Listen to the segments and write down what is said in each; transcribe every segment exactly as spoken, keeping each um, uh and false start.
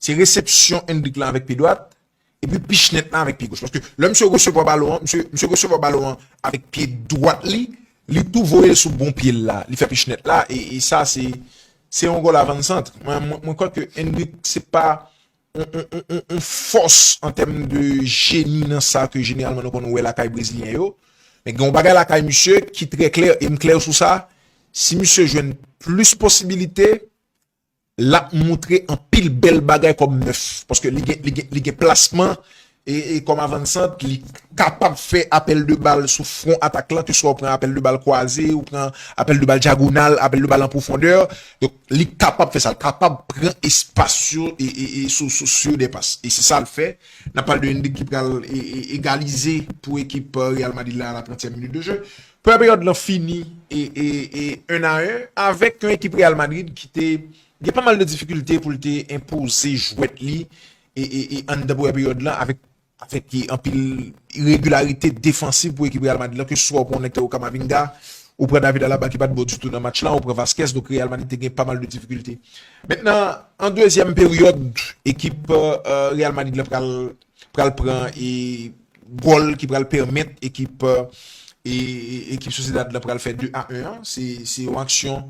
Se resepsyon Endrick lan avèk pye dwat, epi pich nèt lan avèk pye goch. Paske lè misye resevwa balon an, misye, misye resevwa balon an avèk pye dwat li, li tou voye l sou bon pye l la, li fè pich nèt la, e, e sa se, se yon gòl avansant. Mwen, mwen, mwen kwè ke Endrick se pa yon, yon, yon, yon, yon fòs an tèm de jeni nan sa ke jeneralman nou konn wè lakay brezilyen yo. Men gen yon bagay lakay misye ki trè klè, e m klè sou sa, si misye jwenn plis posibilite, l ap montre anpil bèl bagay kòm nèf. Paske li gen, li gen, li gen plasman e, e kòm avansant, li kapab fè apèl de bal sou fwon atak lan, ke swa ou pran apèl de bal kwaze, ou pran apèl de bal dyagonal, apèl de bal an pwofondè. Donk, li kapab fè sa, li kapab pran espas yo e, e, e sou, sou, sou de pas. E se sa l fè. N ap pale de Endrick ki pral e, e, egalize pou ekip, euh, Real Madrid la a la trantyèm minit de jeu. Premyè peryòd lan fini e, e, e un à un avèk yon ekip Real Madrid ki te gen pa mal de difikilte pou l te enpoze jwèt li e, e, e anndan premyè peryòd lan avèk, avèk anpil iregilarite defansiv pou ekip Real Madrid lan, ke swa ou pran yon Hector Camavinga, ou pran David Alaba ki pa t bon ditou nan match lan, ou pran Vazquez, donk Real Madrid te gen pa mal de difikilte. Mentnan, an dezyèm peryòd, ekip, euh, Real Madrid lan pral, pral pran e gòl ki pral pèmèt ekip, euh, e, e, ekip Sociedad lan pral fè de a en an. Se, se yon aksyon,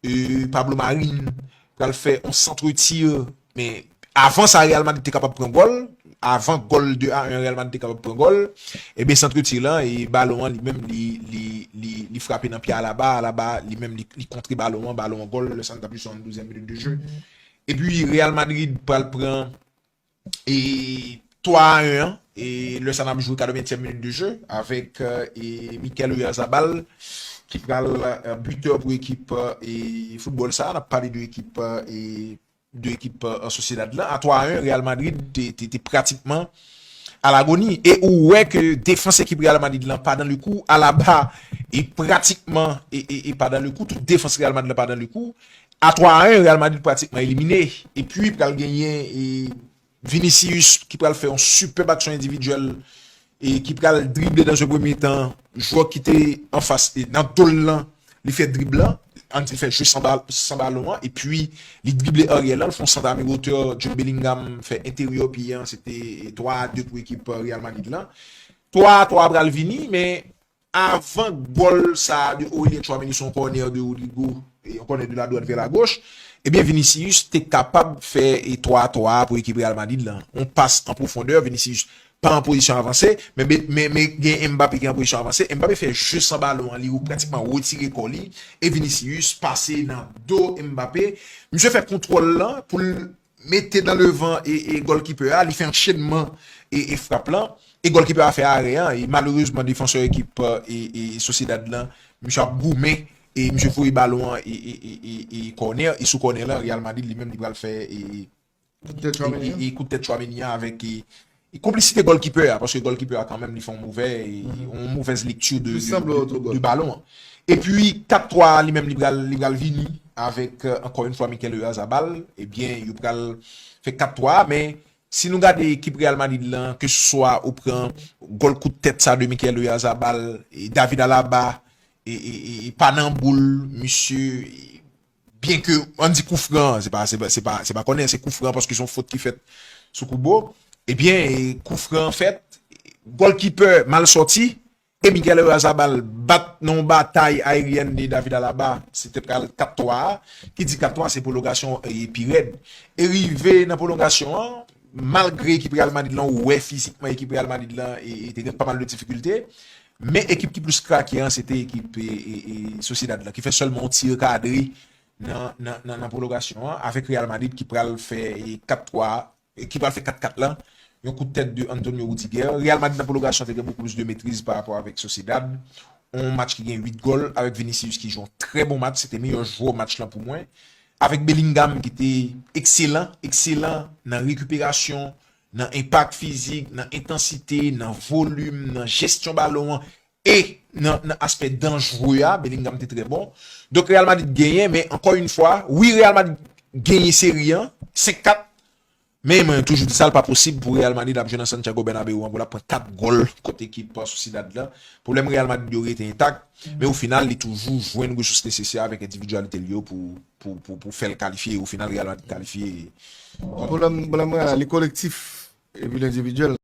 euh, Pablo Marin pral fè yon sant tir, men avan sa Real Madrid te kapab pran gòl, avan gòl de a en Real Madrid te kapab pran gòl, ebyen sant tir lan e balon an li menm li, li, li, li frape nan pye Alaba, Alaba li menm li, li kontre balon an, balon an gòl, lè sa n t ap jwe sou an douzyèm minit de jeu. Epi Real Madrid pral pran e twa a en an, e lè sa n ap jwe katreventyèm minit de jeu avèk, euh, e Mikel Oyarzabal ki pral, euh, bitè pou ekip, euh, e foutbòl sa, n ap pale de ekip, euh, e de ekip, euh, Sociedad lan. A twa a en, Real Madrid te, te, te pratikman a lagoni. E ou wè ke defans ekip Real Madrid lan pa dans le coup, Alaba e pratikman e, e, e pa dans le coup, tout defans Real Madrid lan pa dans le coup. A twa a en, Real Madrid pratikman elimine. Epi pral genyen e Vinicius ki pral fè yon sipèb aksyon endividyèl e ki pral drible nan yon premye tan jwè ki te anfas e nan do l lan, li fè drib lan, ann di l fè jwe san bal-, san balon an, epi li drible aryè lan, l fè yon sant a mi wotè, Jude Bellingham fè enteryè pye an, se te twa a de pou ekip, euh, Real Madrid lan. Twa a twa pral vini, men avan gòl sa a de Aurelien Tchouaméni sou yon kònè de Rodrygo, e yon kònè de la droite vers la gauche, ebyen Vinicius te kapab fè e twa a twa a pou ekip Real Madrid lan. Yon pas an pwofondè, Vinicius pa an pozisyon avanse, men, men, men gen Mbappé ki an pozisyon avanse. Mbappé fè je san balon an, li pratikman retire kò li, e Vinicius pase nan do Mbappé. Misye fè kontwòl lan pou l mete nan levan e, e gòlkipè a, li fè anchenman e, e frap lan, e gòlkipè a fè arè an, e malerezman defansè ekip e, e Sociedad lan, misye ap goumen, e misye voye balon an e, e, e, e, e kònè, e sou kònè lan, Real Madrid li menm li pral fè e, e, e, e kout tèt Tchouaméni an avèk e, e konplisite gòlkipè a, paske gòlkipè a kanmenm li fè yon movè, e, yon movèz lekti de, de, de, de balon an. Epi kat twa a li menm li pral, li pral vini avèk, euh, ankò yon fwa Mikel Oyarzabal, ebyen yo pral fè kat twa a, men si nou gade ekip Real Madrid lan, ke se swa ou pran gòl kout tèt sa de Mikel Oyarzabal, e David Alaba, e, e, e, e pa nan boul, misye, e, byen ke ann di koufran, se pa, se pa, se pa, se pa kònè, se koufran paske se yon fot ki fèt sou Kubo, ebyen, e, koufran fèt, gòlkipè mal sòti, e Mikel Oyarzabal bat nan yon batay aeryèn de David Alaba, se te pral kat twa a, ki di kat twa se pwolongasyon e pi rèd. E rive nan pwolongasyon an, malgre ekip Real Madrid lan, ou wè fizikman ekip Real Madrid lan e, e te gen pa mal de difikilte, men ekip ki plis krake an, se te ekip e, e, e Sociedad lan, ki fè sèlman yon tir kadre nan, nan, nan, nan pwolongasyon an, avèk Real Madrid ki pral fè e kat twa a, e ki pral fè kat kat lan, yon kout tèt de Antonio Rudiger. Real Madrid nan pwolongasyon te gen bokou plis de metriz pa rapò avèk Sociedad. Yon match ki gen uit gòl, avèk Vinicius ki jwe yon trè bon match, se te meyè jwè match lan pou mwen. Avèk Bellingham ki te ekselan, ekselan nan rekiperasyon, nan enpak fizik, nan entansite, nan volim, nan jesyon balon an, e nan, nan aspè danjre a, Bellingham te trè bon. Donk Real Madrid genyen, men ankò yon fwa, wi, Real Madrid genyen seri an, senk kat, Men mwen toujou di sa, l pa posib pou Real Madrid ap jwe nan Santiago Bernabéu an pou l ap pran kat gòl kont ekip Sociedad la. Pwoblèm Real Madrid yo rete entak, men o final li toujou jwenn resous nesesè avèk endividyalite li yo pou, pou, pou, pou fè l kalifye. O final Real Madrid kalifye. Pwoblèm pwoblèm mwen la, li kolektif epi l endividyèl.